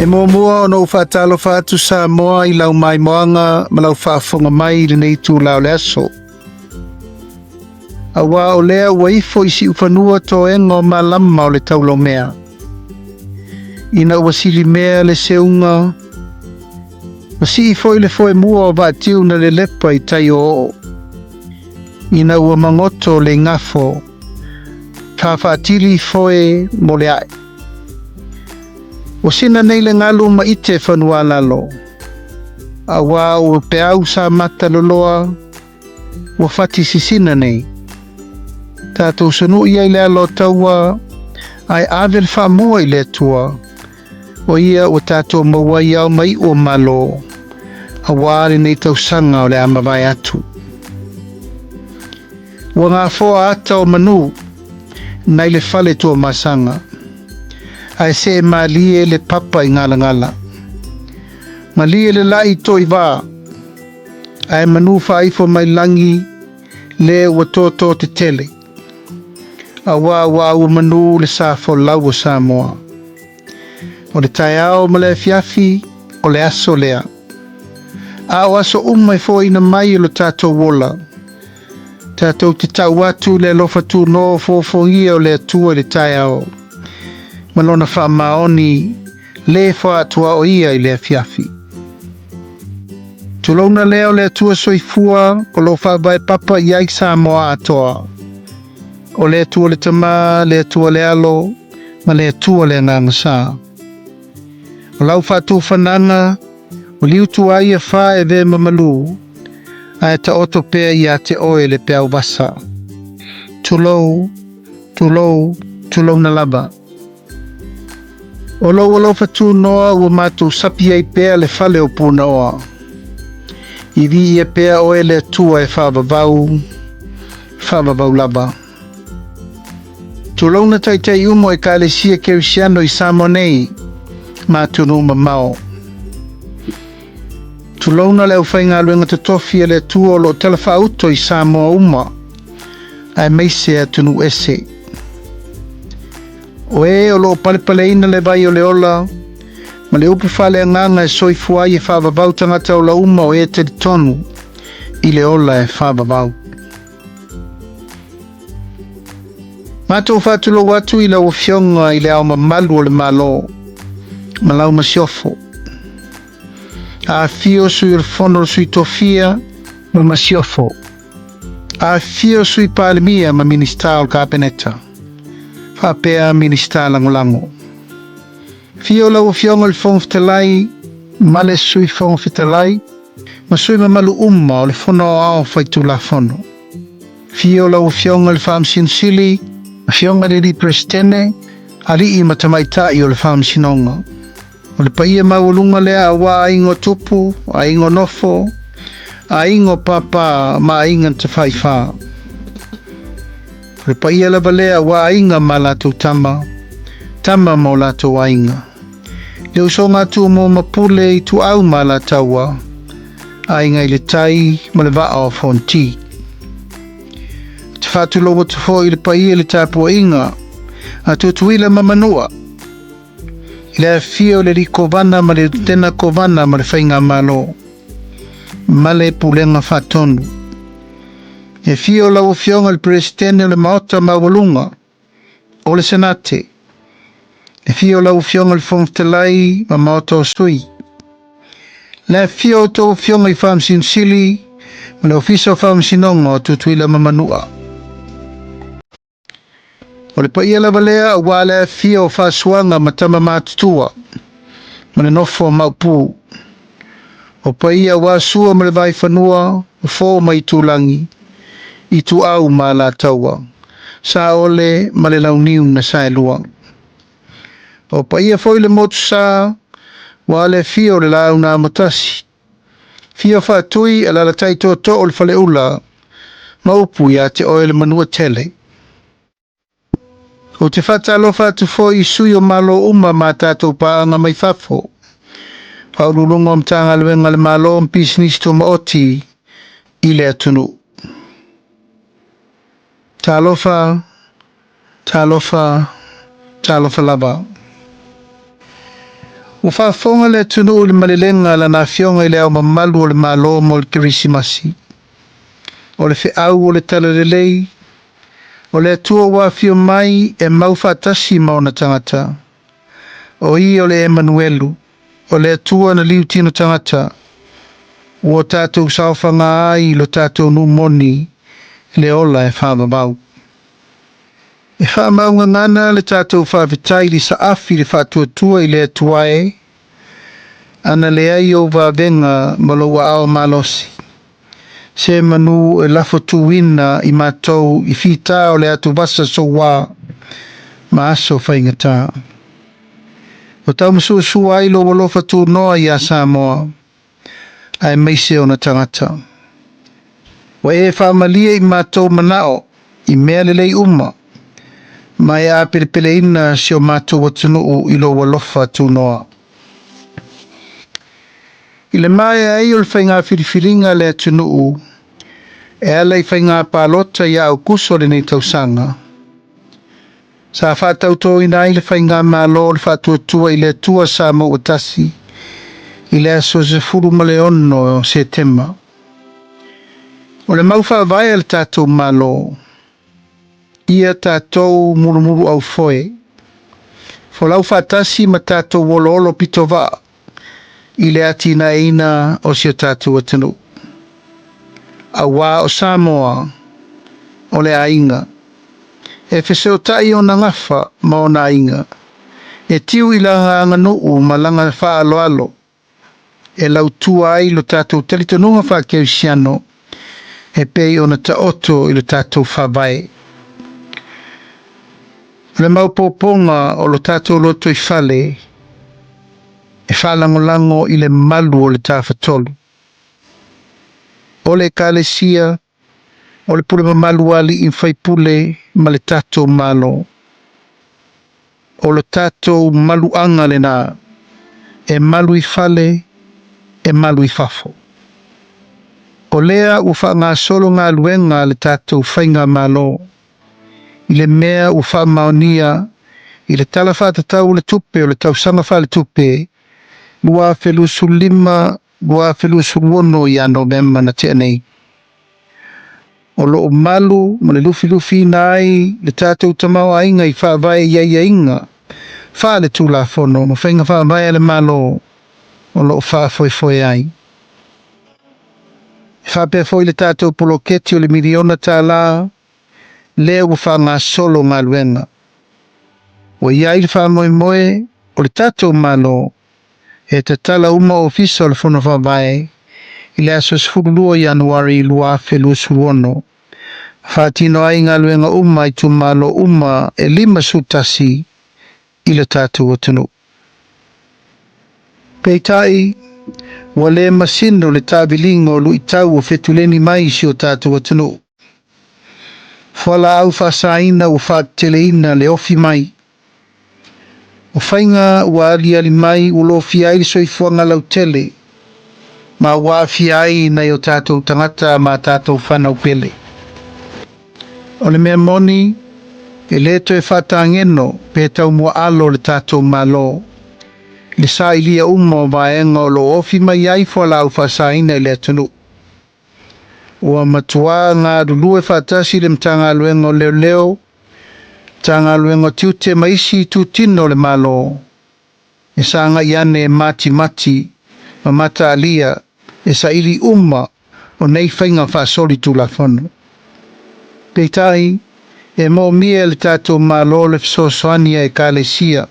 E muamua ona ou faatalofa atu Samoa i lau maimoaga ma lau faafofoga mai i lenei itula o le aso. Aua o lea ua ifo i siufanua toega o malama o le taulaumea. Ina ua silimea le seuga, ua sii foi le foemua o vaatiu na lelepa i tai o oo. Ina ua magoto le igafo, faafaatili foe mo le ae. Ua sina nei le galu ma ite fanualalo, aua o peau sa mata loloa, ua fati sisina nei. Tatou sanui ai le alo o taua, ae ave le faamua i le Atua, o ia ua tatou maua ai ao ma iu o Malo, aua lenei tausaga o le a mavae atu. Ua gafoa ata o manu nai le fale Tuamasaga, ae see malie le papa i Galagala. Malie le lai toivā, ae manu faaifo mai lagi le ua tōtō tetele. Aua ua aua manu le sa folau o Samoa. O le taeao ma le afiafi, o le aso lea. A o aso uma e foaiina mai o lo tatou ola, tatou te tau atu le alofa tunoa fofoofogia o le Atua i le taeao, ma lona faamaoni le foaatuaoia i le afiafi. Tulouna lea o le Atua soifua o lo o faavae papa i ai Samoa atoa. O le Atua le Tama, le Atua le Alo, ma le Atua le Agaga Sa. O lau faatofanaga, o liutu ai ia fa e ve mamalu, ae taoto pea ia te oe le peau vasa. Tulou, tulou, tulouna lava. O lou alofa tunoa ua matou sapi ai pea le fale o Punaoa. I viia pea oe le Atua e faavavau, faavavau lava. Tulouna taitai uma o Ekalesia Kerisiano i Samoa nei ma atunuu mamao. Tulouna le aufaigaluega totofi a le Atua o lo o talafaauto i Samoa uma, aemaise atunuu ese. O e o lo o palepaleina le vai o le ola ma le upu faaleagaga e soifua ai e faavavau tagata ola uma o e talitonu i le ola e faavavau. Matou faatulou atu i lau Afioga i le Ao Mamalu o le Malo ma lau Masiofo. Afifio Sui o le Fono o le Sui Tofia ma le Masiofo. Afifio Sui Palemia ma Minisita o le Kapeneta, faapea Minisita Lagolago. Afio lau Afioga i le Fofoga Fetalai ma le Sui Fofoga Fetalai ma sui mamalu uma o le Fono Aoao Faitulafono. Afio lau Afioga i le Faamasino Sili, Afioga i le Alii Peresetene, Alii ma Tamaitai o le Faamasinoga. O le paia maualuga lea aua aiga o tupu, aiga o nofo, aiga o pāpā ma aiga na tafaifa. O le paia lava lea aua aiga ma latou tama, tama ma o latou aiga. Le usoga a Tumua ma Pule, Ituau ma Alataua, Aiga i le Tai ma le Vaa o Fonoti. Ou te faatulou atu foi i le paia i le tapuaiga a Tutuila ma Manua, i le afifio o le Alii Kovana ma le Lutena Kovana ma le Faigamalo ma le Pulega Faatonu. E afio lau Afioga i le Peresetene o le Maota Maualuga o le Senate. E afio lau Afioga i le Fofoga Fetalai ma Maota o Sui. Le afifio o outou Afioga i Faamasino Sili ma le Ofisa o Faamasinoga o Tutuila ma Manua. O le paia lava lea aua le afifio o Faasuaga ma Tama Matutua ma le nofo a Maopu. O paia aua Sua ma le Vaifanua, Fofo ma Itulagi, Ituau ma Alataua, Saole ma le Launiu na Saelua. O paia foi le Motusa, aua le afio o le Laau na Amotasi, Fio Faatui, alalatai tootoo o le Faleula, ma upu ia te oe le Manuatele. Ou te faatalofa atu foi i sui o Malo uma ma tatou paaga mai fafo, Faauluuluga o Matagaluega a le Malo ma Pisinisi Tumaoti i le atunuu. Talofa, talofa, talofa lava. Ua faafofoga le atunuu i le malelega a Lana Afioga i Le Ao Mamalu o le Malo mo le Kerisimasi. O le feau o le Talalelei, o le Atua ua afio mai e mau faatasi ma ona tagata. O ia o le Emanuelu, o le Atua na liu tino tagata, ua tatou saofaga ai i lo tatou nuu moni le ola e faavavau. E faamaugagana le tatou faafetai i le saafi le faatuatua i le Atua e, ana leai ou vavega ma lou aao malosi, se manu e lafotuina i matou i fita o le atuvasa soua ma aso faigata. Ua taumasuasua ai lou alofa tunoa iā Samoa, aemaise ona tagata. Ua e faamalie i matou manao i mea lelei uma, ma e apelepeleina si o matou atunuu i lou alofa tunoa. I le maea ai o le faiga filifiliga a le atunuu e ala i faiga palota ia Aokuso o lenei tausaga, sa faatautoina ai le Faigamalo o le Faatuatua i le Atua Samoa ua Tasi i le aso 16 o Setema. O le mau faavae a le tatou Malo, ia tatou mulumuluaufoe, folau faatasi ma tatou oloolo pitovaa i le atinaeina o si o tatou atunuu. Auā o Samoa o le aiga, e fesootai ona gafa ma ona aiga, e tiu i lana aganuu ma lana faaaloalo, e lautua ai lo tatou talitonuga faakerisiano e pei ona taoto i lo tatou Faavae. O le maopoopoga o lo tatou lotoifale e faalagolago i le malu o le Tafatolu. O le Ekalesia, o le pule mamalu a alii ma faipule ma le tatou Malo. O lo tatou maluaga lena, e malu i fale, e malu i fafo. O lea ua faagasolo galuega a le tatou Faigamalo i le mea ua faamaonia i le Tala Faatatau o le Tupe o le Tausaga Faaletupe 2025 2026 ia Novema na tea nei. O lo o malu ma le lufilufiina ai le tatou tamaoaiga i faavae i aiaiga faaletulafono ma faiga faavae a le Malo o lo o faafoefoe ai. E faapea foi le tatou poloketi o le miliona tala lea ua faagasolo galuega. Ua i ai le faamoemoe o le tatou Malo e tatala uma ofisa o le Fono Faavae i le aso 12 Ianuari 2026, faatino ai galuega uma a itumalo uma e 51 i le tatou atunuu. Peitai, ua le masino le taaviliga o luitau o fetuleni mai i si o tatou atunuu. Fualaau faasaina ua faateteleina le ofi mai. O faiga ua aliali mai ua lofia ai le soifuaga lautele ma ua aafia ai nai o tatou tagata ma a tatou fanau pele. O le mea moni, e le toe faatageno pe taumuaalo le tatou Malo i le sailia uma o vaega o lo o ofi mai ai fualaau faasaina i le atunuu. Ua matuā galulue faatasi le Matagaluega o Leoleo, Matagaluega o Tiute ma isi itutino o le Malo e sagai ane e matimati ma mataalia e saili uma o nei faiga faasolitulafono. Peitai, e moomia e le tatou Malo le fesoasoani a Ekalesia,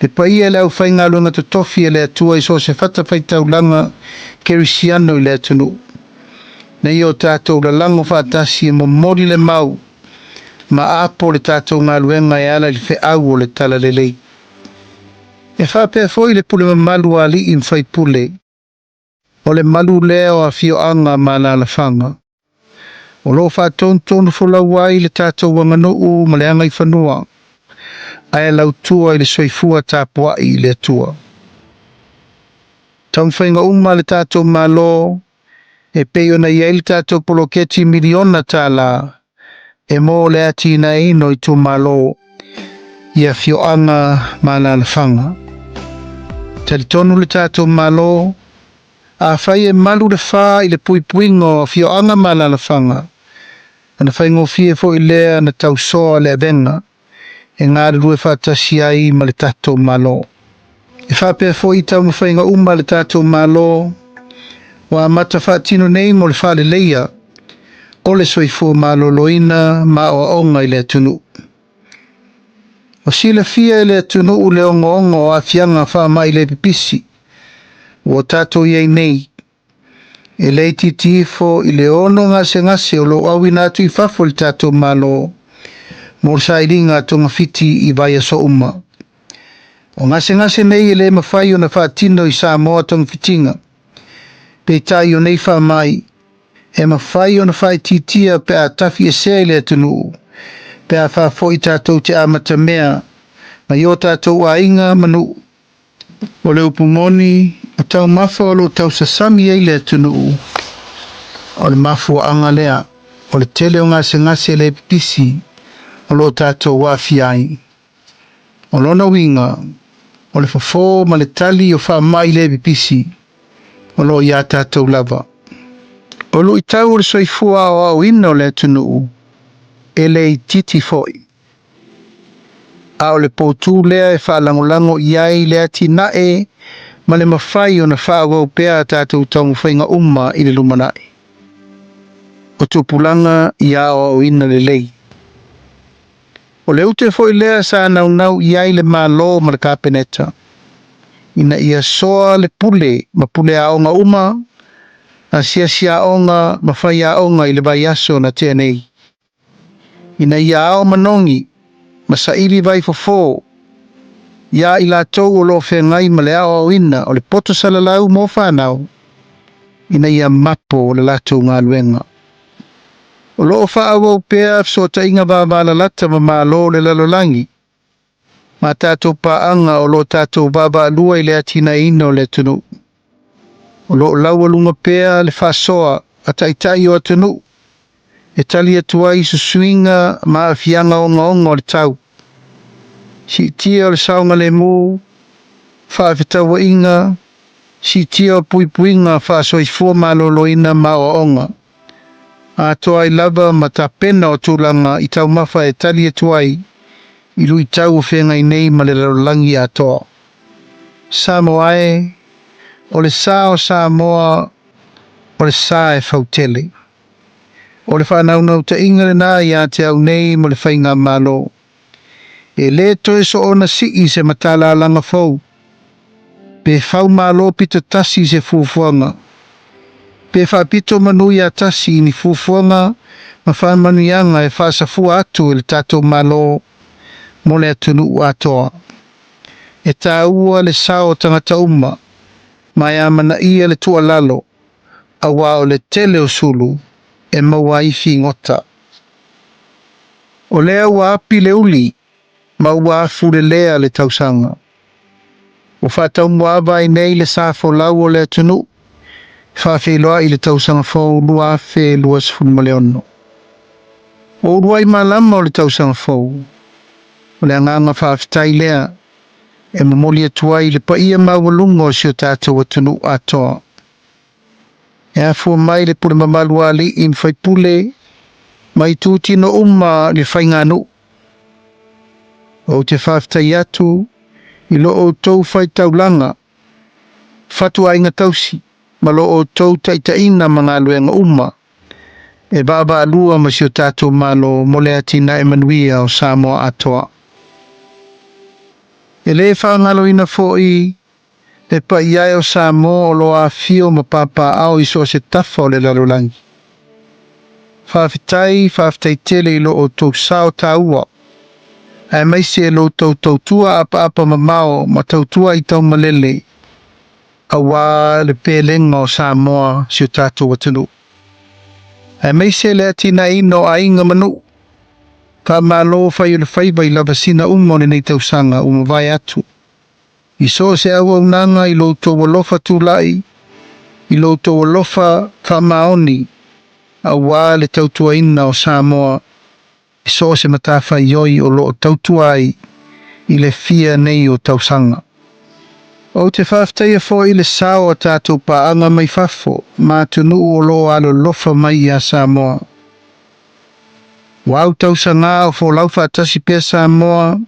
le paia e le aufaigaluega totofi a le Atua i so o se fatafaitaulaga kerisiano i le atunuu, ina ia o tatou lalago faatasi e momoli le mau ma apo le tatou galuega e ala i le feau o le Talalelei. E faapea foi le pule mamalu a alii ma faipule, o le malu lea o afioaga ma alaalafaga, o lo o faatonutonu folau ai le tatou aganuu ma le agaifanua, ae lautua i le soifua tapuai i le Atua. Taumafaiga uma a le tatou Malo e pei ona i ai le tatou poloketi miliona tala e mo le atinaeina o itumalo i afioaga ma alaalafaga. Talitonu le tatou Malo, afai e malu le fa i le puipuiga o afioaga ma alaalafaga, ona faigofie foi lea ona tausoa le avega e galulue faatasi ai ma le tatou Malo. E faapea foi i taumafaiga uma a le tatou Malo ua amata faatino nei mo le faaleleia o le soifua maloloina ma aoaoga i le atunuu. Ua silafia e le atunuu le ogaoga o aafiaga faamai le pipisi ua tatou i ai nei, e le itiiti ifo i le 6 gasegase o lo o auina atu i fafo e le tatou Malo mo le sailiga a togafiti i vaiaso uma. O gasegase nei e le mafai ona faatino i Samoa togafitiga, peitai o nei faamai e mafai ona faaitiitia pe a tafiesea i le atunuu, pe a faafoi tatou te amatamea mai o tatou aiga ma nuu. O le upu moni, o taumafa o lo o tausasami ai le atunuu, o le mafuaaga lea o le tele o gasegase le pipisi o lo o tatou aafia ai. O lona uiga, o le fofo ma le tali o faamai le pipisi o lo o iā tatou lava. O luitau o le soifua aoaoina o le atunuu e le itiiti foi, a o le potu lea e faalagolago i ai le atinae ma le mafai ona faaauau pea a tatou taumafaiga uma i le lumanai. O tupulaga ia aoaoina lelei. O le ute foi lea sa naunau i ai le Malo ma le Kapeneta, ina ia soa le pule ma pule aoga uma, asiasi aoga ma faiaoga i le vaiaso na tea nei, ina ia ao manogi ma saili vaifofo iā i latou o lo o feagai ma le aoaoina o le poto salalau mo fanau, ina ia mapo le latou galuega. O lo o faaauau pea fesootaiga vavalalata ma Malo o le lalolagi ma tatou paaga o lo o tatou vaavaalua i le atinaeina o le atunuu. O lo o laualuga pea le faasoa a taitai o atunuu e tali atu ai i susuiga ma aafiaga ogaoga o le tau, siitia o le saogalemu, faafetauaiga, siitia o puipuiga faasoifua maloloina ma aoaoga, atoa ai lava ma tapena o tulaga i taumafa e tali atu ai i luitau o feagai nei ma le lalolagi atoa. Samoa e, o le sa o Samoa, o le sa e fautele. O le faanaunautaiga lenā ia te au nei ma le Faigamalo. E lē toe soona sii se matalalaga fou, pe fau malo pito tasi se fuafuaga, pe faapito manu ia tasi i ni fuafuaga ma faamanuiaga e faasafua atu e le tatou Malo mo le atunuu atoa. E taua le sao o tagata uma, ma e amanaia le tuualalo, auā o le tele o sulu e maua ai figota. O lea ua api le uli ma ua afulelea le tausaga. Ua faataumuaava ai nei le sa folau o le atunuu e faafeiloai i le tausaga fou 2026. Ua uluai malama o le tausaga fou, o le agaga faafetai lea e momoli atu ai i le paia maualuga o si o tatou atunuu atoa. E afua mai le pule mamalu a alii ma faipule ma itutino uma i le faiganuu. Ou te faafetai atu i lo outou faitaulaga, fatuaiga tausi ma lo outou taitaiga ma galuega uma e vaavaalua ma si o tatou Malo mo le atinae manuia o Samoa atoa. E lē faagaloina foi le paia e o Samoa o lo o afifio ma papaaao i so o se tafa o le lalolagi. Faafetai, faafetai tele i lo outou sao taua, aemaise lo outou tautua apaapa mamao ma tautua i taumalele auā le pelega o Samoa si o tatou atunuu, aemaise le atinaeina o aiga ma nuu. Faamalo fai o le faiva i lavasiga uma o lenei tausaga ua mavae atu. I so o se auaunaga i lo outou alofa tulai, i lo outou alofa faamaoni auā le tautuaina o Samoa i so o se matafaioi o lo o tautua ai i le fia nei o tausaga. Ou te faafetaia foi i le sao o tatou paaga mai fafo ma atunuu o lo o alolofa mai ia Samoa. Ua au tausaga o folau faatasi pea Samoa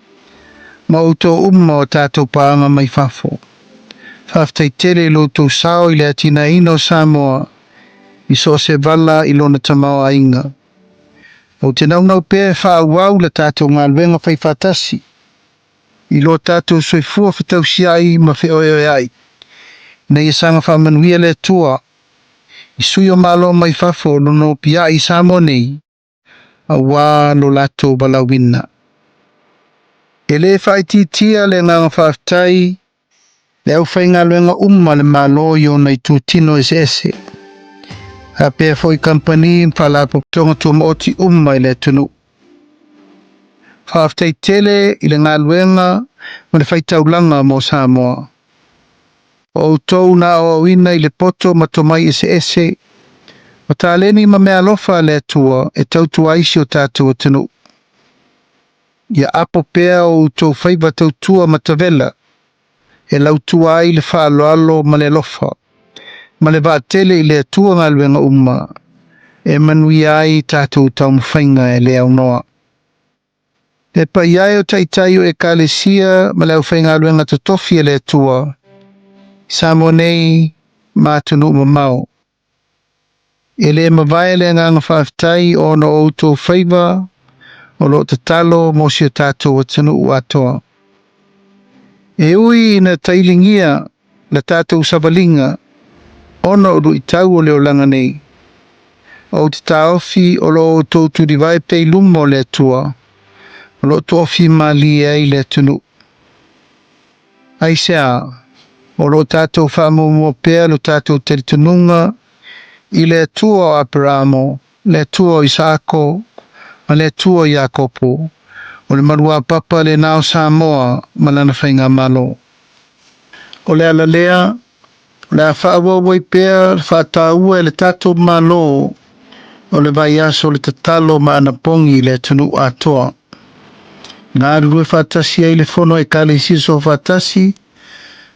ma outou uma o tatou paaga mai fafo. Faafetai tele i lo outou sao i le atinaeina o Samoa i so o se vala i lona tamaoaiga. Ou te naunau pea e faaauau la tatou galuega faifaatasi i lo tatou soifua fetausiai ma feoeoeai, ina ia saga faamanuia le Atua i sui o Malo mai fafo o nonopiai i Samoa nei, aua lo latou valaauina. E le faaitiitia le agaga faafetai i le aufaigaluega uma a le Malo i ona itutino eseese, faapea foi kamupani ma faalapotopotoga tumaoti uma i le atunuu. Faafetai tele i le galuega ma le faitaulaga mo Samoa. O outou na aoaoina i le poto ma tomai eseese, o taleni ma meaalofa a le Atua e tautua ai si o tatou atunuu. Ia apo pea o outou faiva tautua matavela e lautua ai le faaaloalo ma le alofa, ma le vaatele i le Atua galuega uma, e manuia ai tatou taumafaiga e le aunoa. Le paia e o taitai o Ekalesia ma le aufaigaluega totofi a le Atua i Samoa nei ma atunuu mamao. E le mavae le agaga faafetai ona o outou faiva o lo o tatalo mo si o tatou atunuu atoa. E ui ina tailigia la tatou savaliga ona o luitau o le olaga nei, ou te taofi o lo o outou tulivae pea i luma o le Atua o lo o toafimalie ai le atunuu. Aisea? O lo o tatou faamuamua pea lo tatou talitonuga i le Atua o Aperamo, le Atua o Isaako, ma le Atua o Iakopo, o le maluapapa lena o Samoa ma lana faigamalo. O le ala lea, o le a faaauau ai pea le faataua e le tatou Malo o le vaiaso o le tatalo ma anapogi i le atunuu atoa. Galulue faatasi ai le Fono a Ekalesia Soofaatasi,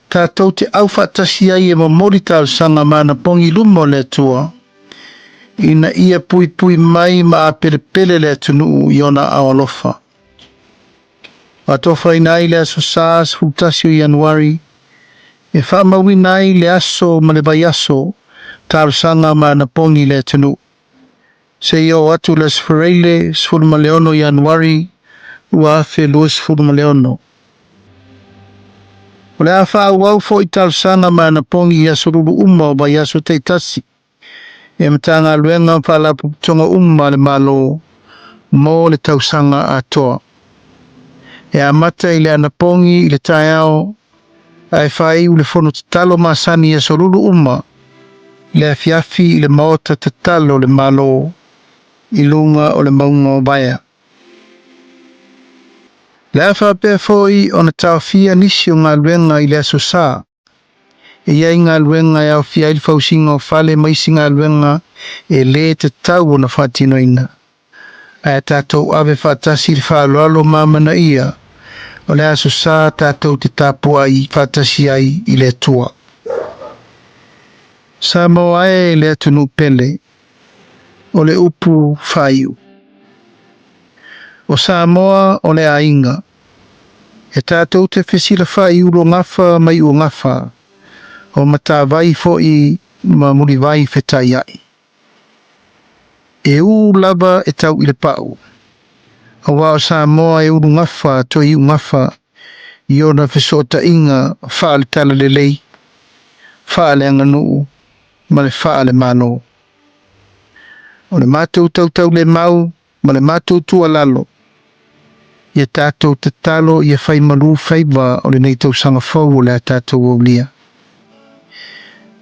tatou te aufaatasi ai e momoli talosaga ma anapogi i luma o le Atua, ina ia puipui mai ma apelepele le atunuu i ona aao alofa. Faatofaina ai le Aso Sa 11 o Ianuari e faamauina ai le aso ma le vaiaso talosaga ma anapogi i le atunuu. Seia oo atu le Aso Faraile 16 Ianuari 2026. O le a faaauau foi talosaga ma anapogi i aso lulu uma o vaiaso taitasi e Matagaluega ma Faalapotopotoga uma a le Malo mo le tausaga atoa. E amata i le anapogi i le taeao ae faaiu le fono tatalo masani i aso lulu uma i le afiafi i le Maota Tatalo o le Malo i luga o le mauga o Vaea. O le a faapea foi ona taofia nisi o galuega i le Aso Sa. E i ai galuega e aofia ai le fausiga o fale ma isi galuega e lē tatau ona faatinoina. Ae tatou ave faatasi le faaaloalo ma amanaia o le Aso Sa tatou te tapuai faatasi ai i le Atua. Samoa e le atunuu pele, o le upu faaiu. O Samoa o le aiga. E tatou te fesilafai i uluagafa ma iuagafa, o matavai foi ma mulivai fetaiai. E ū lava e tau i le pau, aua o Samoa e ulugafa toe iugafa i ona fesootaiga faale-talalelei, faale-aganuu ma le faale-Malo. O le matou tautaulemau ma le matou tuualalo, ia tatou tatalo ia fai malu faiva o lenei tausaga fou o le a tatou aulia.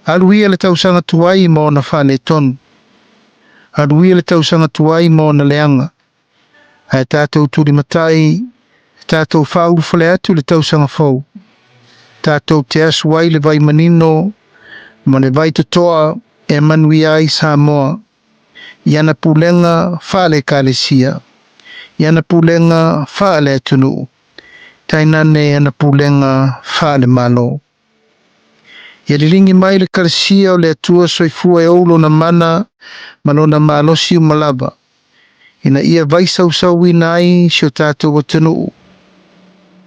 Alu ia le tausaga tuai ma ona faaletonu. Alu ia le tausaga tuai ma ona leaga. Ae tatou tulimatai, tatou faaulufale atu i le tausaga fou. Tatou te asu ai le vai manino ma le vai totoa e manuia ai Samoa i ana pulega faale-Ekalesia, i ana pulega faale-atunuu, tainane ana pulega faale-Malo. Ia liligi mai le Ekalesia o le Atua Soifua e ou lona mana ma lona malosi uma lava, ina ia vaisausauina ai si o tatou atunuu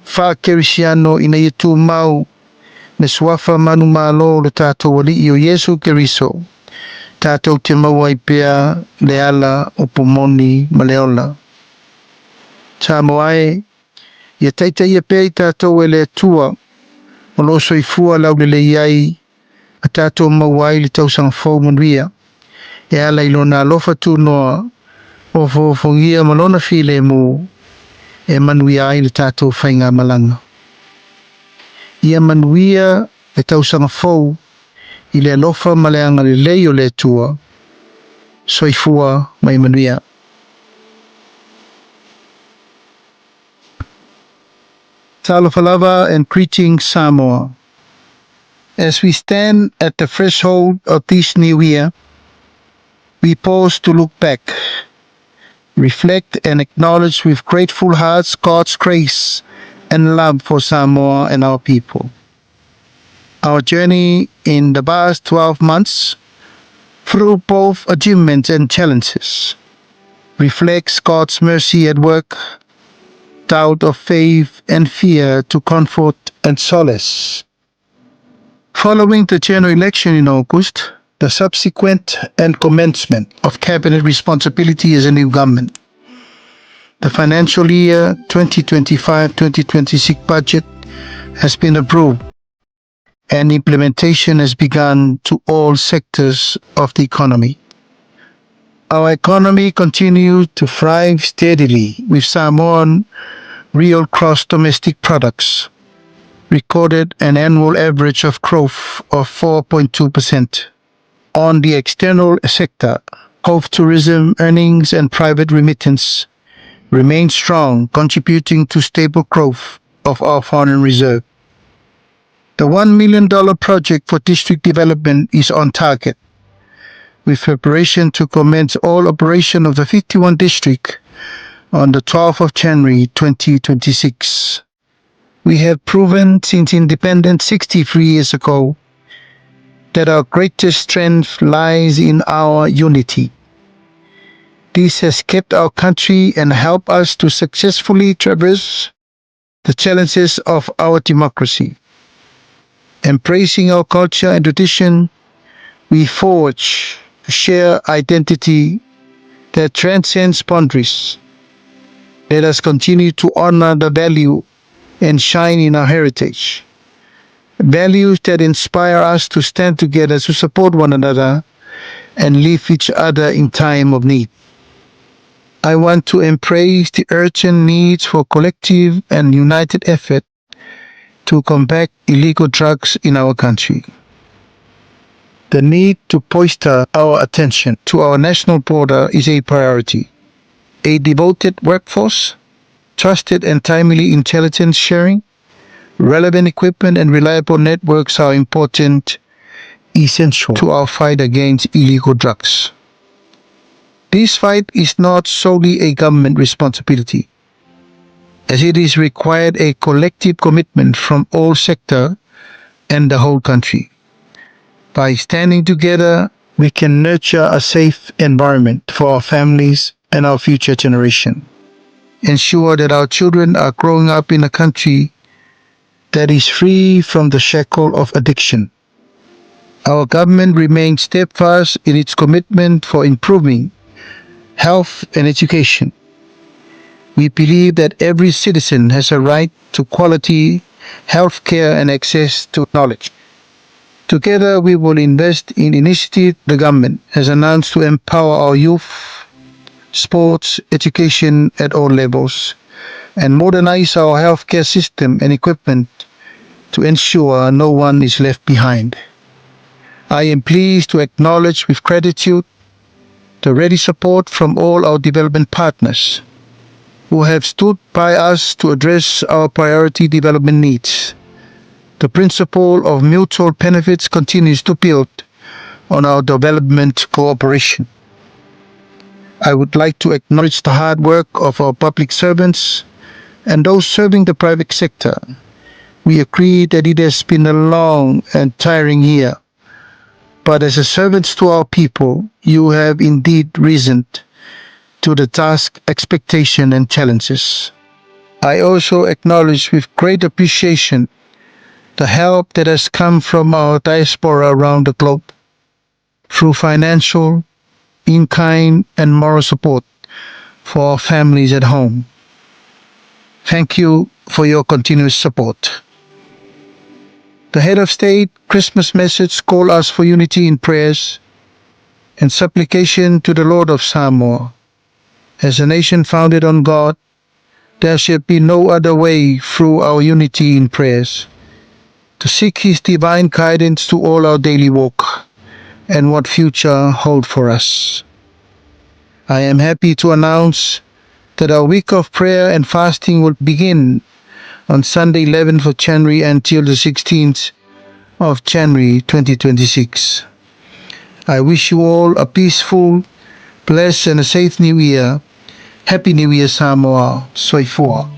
faakerisiano ina ia tumau le suafa manumalo o le tatou Alii o Iesu Keriso, tatou te maua ai pea le ala upu moni ma le ola. Samoa e, ia taitaia pea i tatou e le Atua o loo soifua laulelei ai ma tatou maua ai le tausaga fou manuia e ala i lona alofa tunoa ofoofogia ma lona filemu e manuia ai le tatou faigamalaga. Ia manuia le tausaga fou i le alofa ma le agalelei o le Atua. Soifua ma ia manuia. Talofa lava and greetings, Samoa. As we stand at the threshold of this new year, we pause to look back, reflect, and acknowledge with grateful hearts God's grace and love for Samoa and our people. Our journey in the past 12 months, through both achievements and challenges, reflects God's mercy at work, doubt of faith and fear to comfort and solace. Following the general election in August, the subsequent and commencement of cabinet responsibility as a new government, the financial year 2025-2026 budget has been approved and implementation has begun to all sectors of the economy. Our economy continues to thrive steadily, with Samoan real gross domestic products recorded an annual average of growth of 4.2%. On the external sector, both tourism earnings and private remittance remain strong, contributing to stable growth of our foreign reserve. The $1 million project for district development is on target, with preparation to commence all operation of the 51 district on the 12th of January 2026. We have proven since independence 63 years ago that our greatest strength lies in our unity. This has kept our country and helped us to successfully traverse the challenges of our democracy. Embracing our culture and tradition, we forge a shared identity that transcends boundaries. Let us continue to honor the value and shine in our heritage. Values that inspire us to stand together, to support one another, and lift each other in time of need. I want to embrace the urgent needs for collective and united effort to combat illegal drugs in our country. The need to bolster our attention to our national border is a priority. A devoted workforce, trusted and timely intelligence sharing, relevant equipment and reliable networks are important, essential to our fight against illegal drugs. This fight is not solely a government responsibility, as it is required a collective commitment from all sectors and the whole country. By standing together, we can nurture a safe environment for our families and our future generation. Ensure that our children are growing up in a country that is free from the shackle of addiction. Our government remains steadfast in its commitment for improving health and education. We believe that every citizen has a right to quality health care and access to knowledge. Together, we will invest in initiatives the government has announced to empower our youth, sports, education at all levels, and modernize our healthcare system and equipment to ensure no one is left behind. I am pleased to acknowledge with gratitude the ready support from all our development partners who have stood by us to address our priority development needs. The principle of mutual benefits continues to build on our development cooperation. I would like to acknowledge the hard work of our public servants and those serving the private sector We agree that it has been a long and tiring year, but as a servants to our people, you have indeed risen to the task, expectation, and challenges. I also acknowledge with great appreciation the help that has come from our diaspora around the globe through financial, in-kind, and moral support for our families at home. Thank you for your continuous support. The head of state Christmas message called us for unity in prayers and supplication to the Lord of Samoa. As a nation founded on God, there shall be no other way through our unity in prayers to seek His divine guidance to all our daily walk and what future hold for us. I am happy to announce that our week of prayer and fasting will begin on Sunday 11th of January until the 16th of January 2026. I wish you all a peaceful, blessed and a safe new year. Happy New Year, Samoa. Soifua.